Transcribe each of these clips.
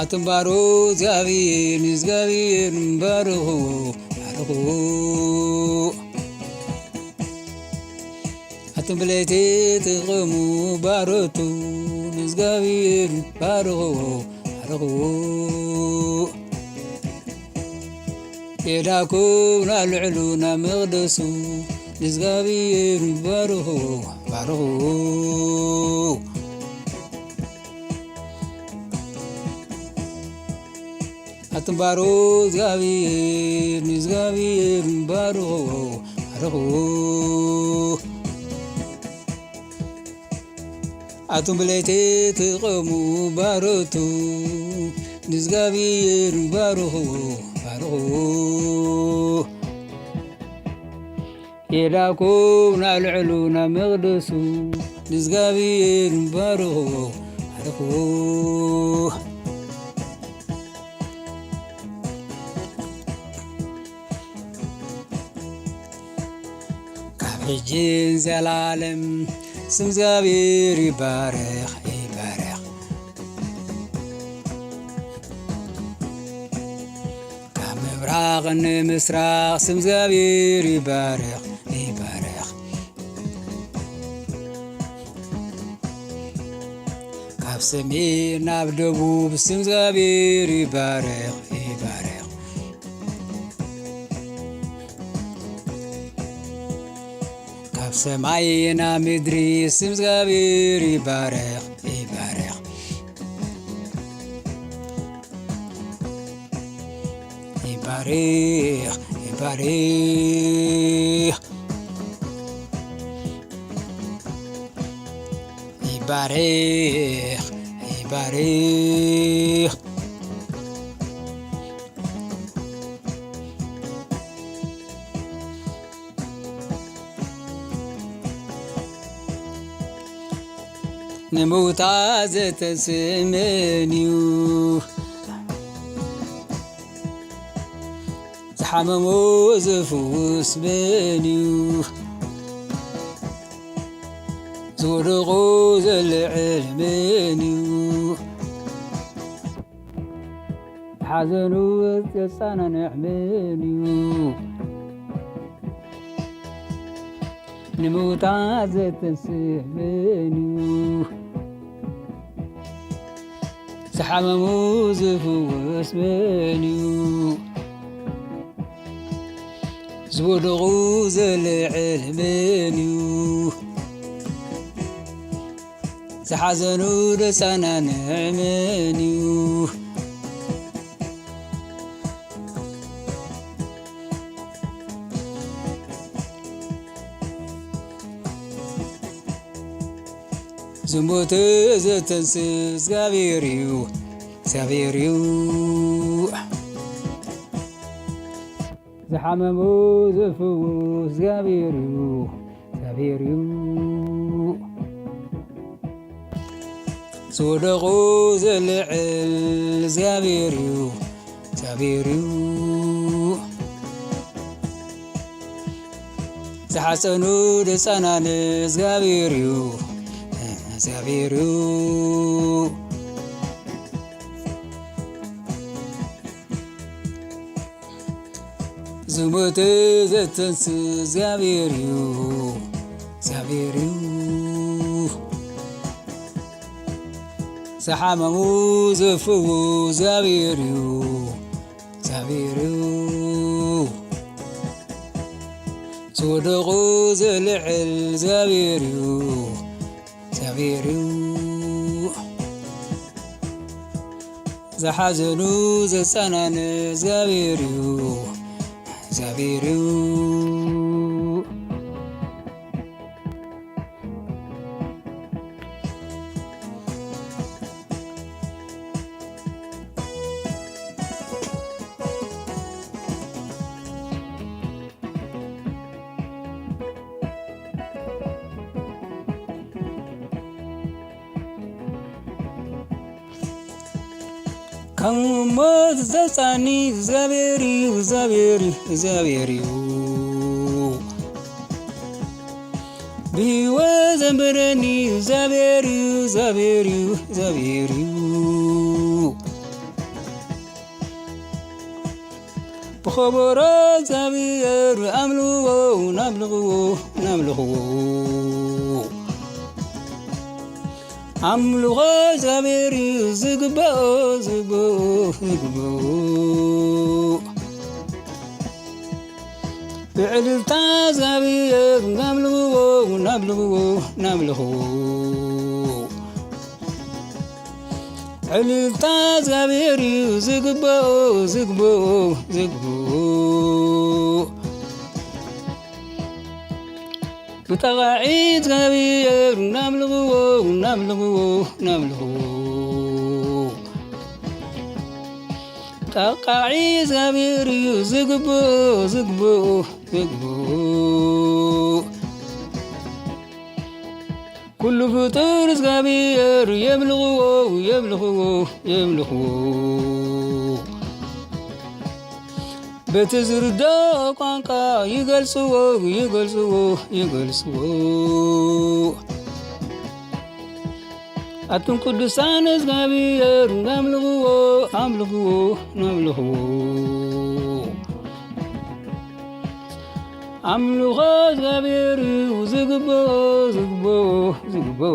ኣቱም ባሮ እግዚኣብሔር ንእግዚኣብሔር ባርኽዎ፣ ባርኽዎ። ኣቱም ብለይቲ ትቕሙ ባሮቱ ንእግዚኣብሔር ባርኽዎ፣ ባርኽዎ። የዳኩም ናብ ልዕሉ ናብ መቕደሱ ንእግዚኣብሔር ባርኽዎ፣ ባርኽዎ። ኣትንባሩ እግዚኣብሔር ንእግዚኣብሔር ባርኽዎ፣ ባርኽዎ። ኣቱም ብለይቲ ትቐሙ ባሮቱ ንእግዚኣብሔር ባርኽዎ፣ ባርኽዎ። የዳኩም ናብ ልዕሉ ናብ መቕደሱ ንእግዚኣብሔር ባርኽዎ፣ ባርኽዎ። ካብ ሕጂ ንዘላለም ስም እግዚኣብሔር ይባረኽ፣ ይባረኽ። ካብ ምብራቕ ንምስራቕ ስም እግዚኣብሔር ይባረኽ፣ ይባረኽ። ካብ ሰሜን ናብ ደቡብ ስም እግዚኣብሔር ይባረኽ፣ ይባረኽ። ካብ ሰማይ ናብ ምድሪ ስም እግዚኣብሔር ይባረኽ፣ ይባረኽ። ይባረኽ፣ ይባረኽ። ይባረኽ፣ ይባረኽ። ንምውታ ዘተንስእ መን እዩ? ዝሓመሙ ዝፍውስ መን እዩ? ዝወደቑ ዘልዕል መን እዩ? ሓዘኑ ዘጸናንዕ መን እዩ? ንምውታ ዘተንስእ መን እዩ? ዝሓመሙ ዝፍውስ መን እዩ? ዝወደቑ ዘልዕል መን እዩ? ዝሓዘኑ ዘጸናንዕ መን እዩ? ዝሞተ ዘተንስእ እግዚኣብሔር እዩ፣ እግዚኣብሔር እዩ። ዝሓመሙ ዝፍውስ እግዚኣብሔር እዩ፣ እግዚኣብሔር እዩ። ዝወደቑ ዘልዕል እግዚኣብሔር እዩ፣ እግዚኣብሔር እዩ። ዝሓዘኑ ዘጸናንዕ እግዚኣብሔር እዩ፣ እግዚኣብሔር እዩ። ዝሞተ ዘተንስእ እግዚኣብሔር እዩ፣ እግዚኣብሔር እዩ። ዝሓመሙ ዝፍውስ እግዚኣብሔር እዩ፣ እግዚኣብሔር እዩ። ዝወደቑ ዘልዕል እግዚኣብሔር እዩ፣ እግዚኣብሔር እዩ። ዝሓዘኑ ዘጸናንዕ እግዚኣብሔር እዩ፣ እግዚኣብሔር እዩ። ካብ ሞት ዘውጻኒ እግዚኣብሔር እዩ፣ እግዚኣብሔር እዩ፣ እግዚኣብሔር እዩ። ብህይወት ዘንበረኒ እግዚኣብሔር እዩ፣ እግዚኣብሔር እዩ፣ እግዚኣብሔር እዩ። ከበሮ እግዚኣብሔር ኣምልኽዎ፣ ናምልኽዎ፣ ናምልኽዎ። ኣምልኾ እግዚኣብሔር እዩ ዝግብኦ፣ ዝግብኦ፣ ዝግብኦ። ብዕልልታ እግዚኣብሔር ናምልኽዎ፣ ናምልኽዎ፣ ናምልኽዎ። ዕልልታ እግዚኣብሔር እዩ ዝግብኦ፣ ዝግብኦ፣ ዝግብኦ። ብጣቓዒ እግዚኣብሔር ናምልኽዎ፣ ናምልኽዎ፣ ናምልኽዎ። ጣቓዒ እግዚኣብሔር እዩ ዝግብኦ፣ ዝግብኦ፣ ዝግብኦ። ኩሉ ፍጡር እግዚኣብሔር የምልኽዎ፣ የምልኽዎ፣ የምልኽዎ። በቲ ዝርድኦ ቋንቋ ይገልጽዎ፣ ይገልጽዎ፣ ይገልጽዎ። ኣቱም ቅዱሳን እግዚኣብሔር ኣምልኽዎ፣ ኣምልኽዎ፣ ኣምልኽዎ። ኣምልኾ እግዚኣብሔር እዩ ዝግብኦ፣ ዝግብኦ፣ ዝግብኦ።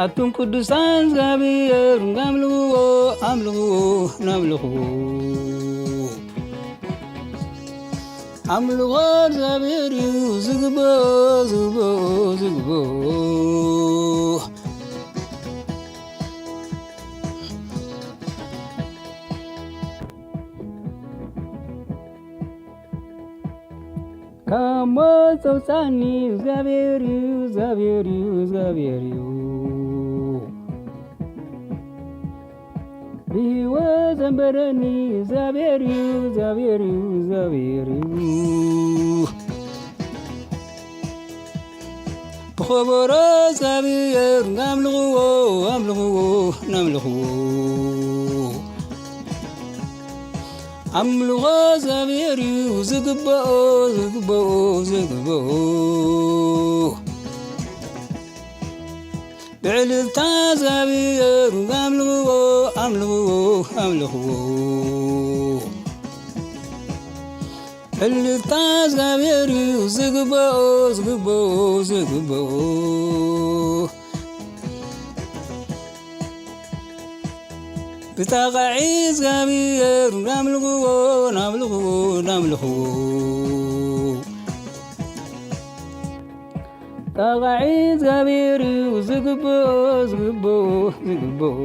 ኣቱም ቅዱሳን እግዚኣብሔር ኣምልኽዎ፣ ኣምልኽዎ፣ ናምልኽዎ። ኣምልኾ እግዚኣብሔር እዩ ዝግብኦ፣ ዝግብኦ፣ ዝግብኦ። ካብ ሞት ዘውፃኒ እግዚኣብሔር እዩ፣ እግዚኣብሔር እዩ፣ እግዚኣብሔር እዩ። ብህይወት ዘንበረኒ እግዚኣብሔር እዩ፣ እግዚኣብሔር እዩ፣ እግዚኣብሔር እዩ። ብኸበሮ እግዚኣብሔር ኣምልኽዎ፣ ኣምልኽዎ፣ ናምልኽዎ። ኣምልኾ እግዚኣብሔር እዩ ዝግብኦ፣ ዝግብኦ፣ ዝግብኦ። ብዕልልታ እግዚኣብሔር ኣምልኽዎ፣ ኣምልኽዎ፣ ኣምልኽዎ። ዕልልታ እግዚኣብሔር እዩ ዝግብኦ፣ ዝግብኦ፣ ዝግብኦ። ብጣቓዒ እግዚኣብሔር ኣምልኽዎ፣ ኣምልኽዎ፣ ኣምልኽዎ። ጣቓዒ እግዚኣብሔር እዩ ዝግብኦ፣ ዝግብኦ፣ ዝግብኦ።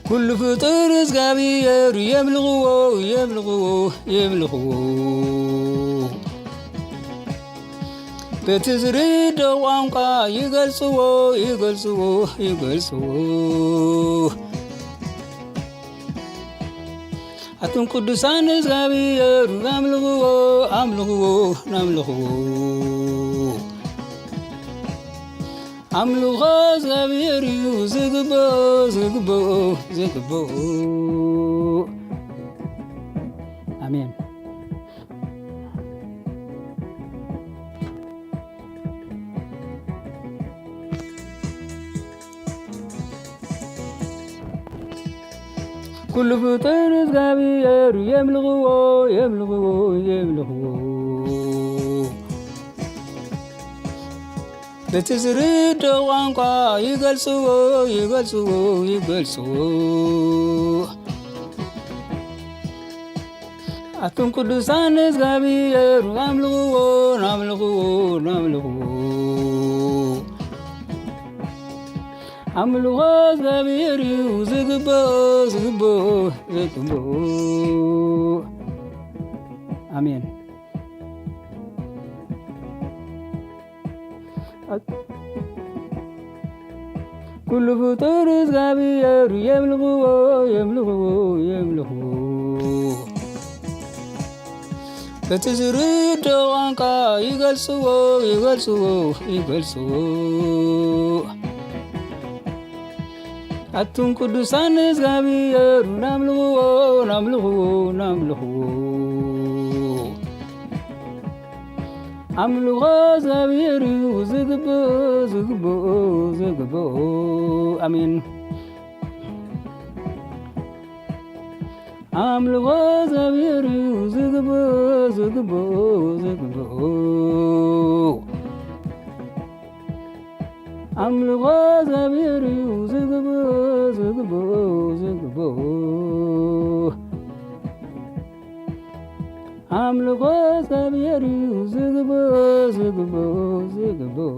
ኩሉ ፍጡር እግዚኣብሔር የምልኽዎ፣ የምልኽዎ፣ የምልኽዎ። በቲ ዝርድኦ ቋንቋ ይገልጽዎ፣ ይገልጽዎ፣ ይገልጽዎ። ኣቱም ቅዱሳን እግዚኣብሔር ኣምልኽዎ፣ ኣምልኽዎ፣ ናምልኽዎ። ኣምልኾ እግዚኣብሔር እዩ ዝግብኦ፣ ዝግብኦ፣ ዝግብኦ። ኣሜን። ኩሉ ፍጡር እግዚኣብሔር የምልኽዎ፣ የምልኽዎ፣ የምልኽዎ። በቲ ዝርድኦ ቋንቋ ይገልጽዎ፣ ይገልጽዎ፣ ይገልጽዎ። ኣቱም ቅዱሳን እግዚኣብሔር ኣምልኽዎ፣ ኣምልኽዎ፣ ኣምልኽዎ። ኣምልኾ እግዚኣብሔር እዩ ዝግብኦ፣ ዝግብኦ፣ ዝግብኦ። ኣሜን። ኩሉ ፍጡር እግዚኣብሔር የምልኽዎ፣ የምልኽዎ፣ የምልኽዎ። በቲ ዝርድኦ ቋንቋ ይገልጽዎ፣ ይገልጽዎ፣ ይገልጽዎ። ኣቱም ቅዱሳን እግዚኣብሔር ናምልኽዎ፣ ናምልኽዎ፣ ናምልኽዎ። ኣምልኾ እግዚኣብሔር እዩ ዝግብኡ፣ ዝግብኡ፣ ዝግብኡ። ኣሜን። ኣምልኾ እግዚኣብሔር እዩ ዝግብኡ፣ ዝግብኡ፣ ዝግብኡ። ኣምልኾ እግዚኣብሔር እዩ ዝግብኡ፣ ዝግብኡ፣ ዝግብኡ። ኣምልኾ እግዚኣብሔር እዩ ዝግብኡ፣ ዝግብኡ፣ ዝግብኡ።